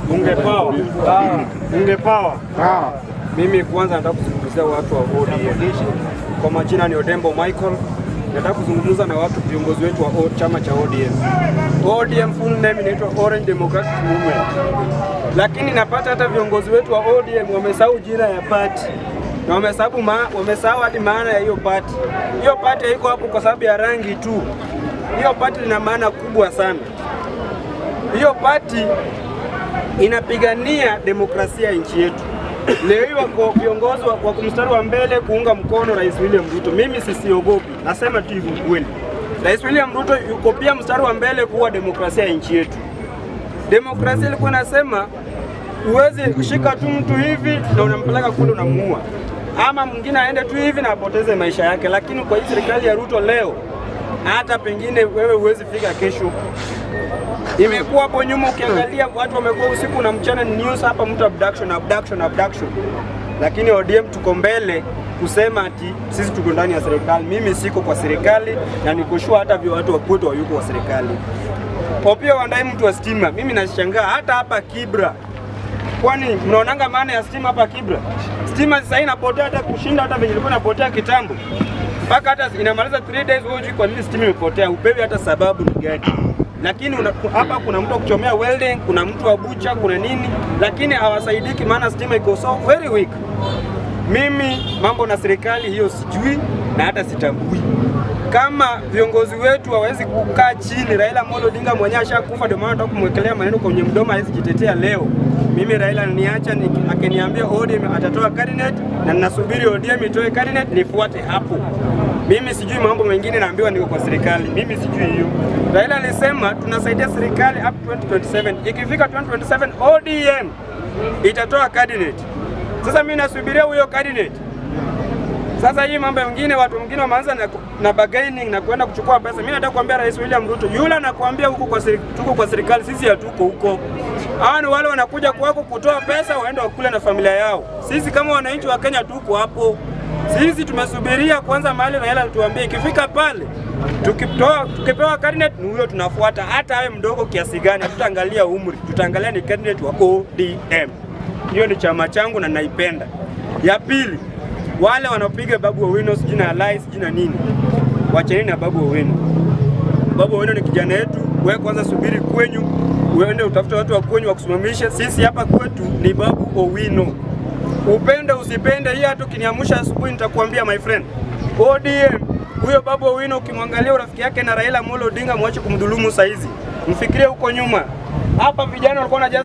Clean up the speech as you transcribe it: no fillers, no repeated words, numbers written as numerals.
Bunge power. Bunge power. Mimi kwanza nataka kuzungumzia watu wa ODM. Kwa majina ni Odembo Michael. Nataka kuzungumza na watu viongozi wetu wa chama cha ODM. ODM full name inaitwa Orange Democratic Movement. Lakini napata hata viongozi wetu wa ODM wamesahau jina ya party na wamesahau hadi maana ya hiyo party. Hiyo party haiko hapo kwa sababu ya rangi tu. Hiyo party lina maana kubwa sana. Hiyo party inapigania demokrasia ya nchi yetu. Leo hii wako viongozi wako mstari wa mbele kuunga mkono Rais William Ruto. Mimi sisiogopi, nasema tu hivyo kweli. Rais William Ruto yuko pia mstari wa mbele kuua demokrasia ya nchi yetu. Demokrasia ilikuwa nasema huwezi kushika tu mtu hivi na unampeleka kule unamuua, ama mwingine aende tu hivi na apoteze maisha yake. Lakini kwa hii serikali ya Ruto leo, hata pengine wewe huwezi fika kesho. Imekuwa hapo nyuma, ukiangalia watu wamekuwa usiku na mchana, ni news hapa, mtu abduction, abduction, abduction. Lakini ODM tuko mbele kusema ati sisi tuko ndani ya serikali. Mimi siko kwa serikali na niko sure hata vyo watu wa kwetu hayuko kwa serikali. Opiyo Wandayi mtu wa stima, mimi nashangaa hata hapa Kibra. Kwani mnaonanga maana ya stima hapa Kibra? Stima sasa inapotea hata kushinda hata venye ilikuwa inapotea kitambo. Mpaka hata inamaliza 3 days wewe hujui kwa nini stima imepotea, upewi hata sababu ni gani. Lakini hapa kuna mtu wa kuchomea welding, kuna mtu wa bucha, kuna nini, lakini hawasaidiki maana stima iko so very weak. Mimi mambo na serikali hiyo sijui na hata sitambui. Kama viongozi wetu hawawezi kukaa chini, Raila Amolo Odinga mwenyewe ashakufa, ndio maana nataka kumwekelea maneno kwenye mdomo, hawezi jitetea leo. Mimi Raila niacha akiniambia ODM atatoa cabinet na ninasubiri ODM itoe cabinet nifuate hapo. Mimi sijui mambo mengine, naambiwa niko kwa serikali. Mimi sijui hiyo. Raila alisema tunasaidia serikali up 2027. Ikifika 2027 ODM itatoa cabinet. Sasa mimi nasubiria huyo cabinet. Sasa hii mambo mengine watu wengine wameanza na bargaining na kwenda kuchukua pesa. Mimi nataka kuambia Rais William Ruto, yule anakuambia huko kwa tuko kwa serikali, sisi hatuko huko. Hawa ni wale wanakuja kwako kutoa pesa waende wakule na familia yao. Sisi kama wananchi wa Kenya tuko hapo. Sisi tumesubiria kwanza mahali Raila alituambia ikifika pale tukipewa candidate ni huyo tunafuata, hata awe mdogo kiasi gani, hatutaangalia umri, tutaangalia ni candidate wa ODM. Hiyo ni chama changu na naipenda. Ya pili, wale wanaopiga Babu Owino sijui na alai sijui na nini, wachaneni na Babu Owino. Babu Owino ni kijana yetu. Wewe kwanza subiri kwenyu, uende utafute watu wa kwenyu wakusimamishe. Sisi hapa kwetu ni Babu Owino. Upende usipende, hii hata ukiniamsha asubuhi nitakwambia my friend. ODM huyo Babu Owino ukimwangalia urafiki yake na Raila Amolo Odinga, mwache kumdhulumu saizi, mfikirie huko nyuma. Hapa vijana walikuwa wanajaza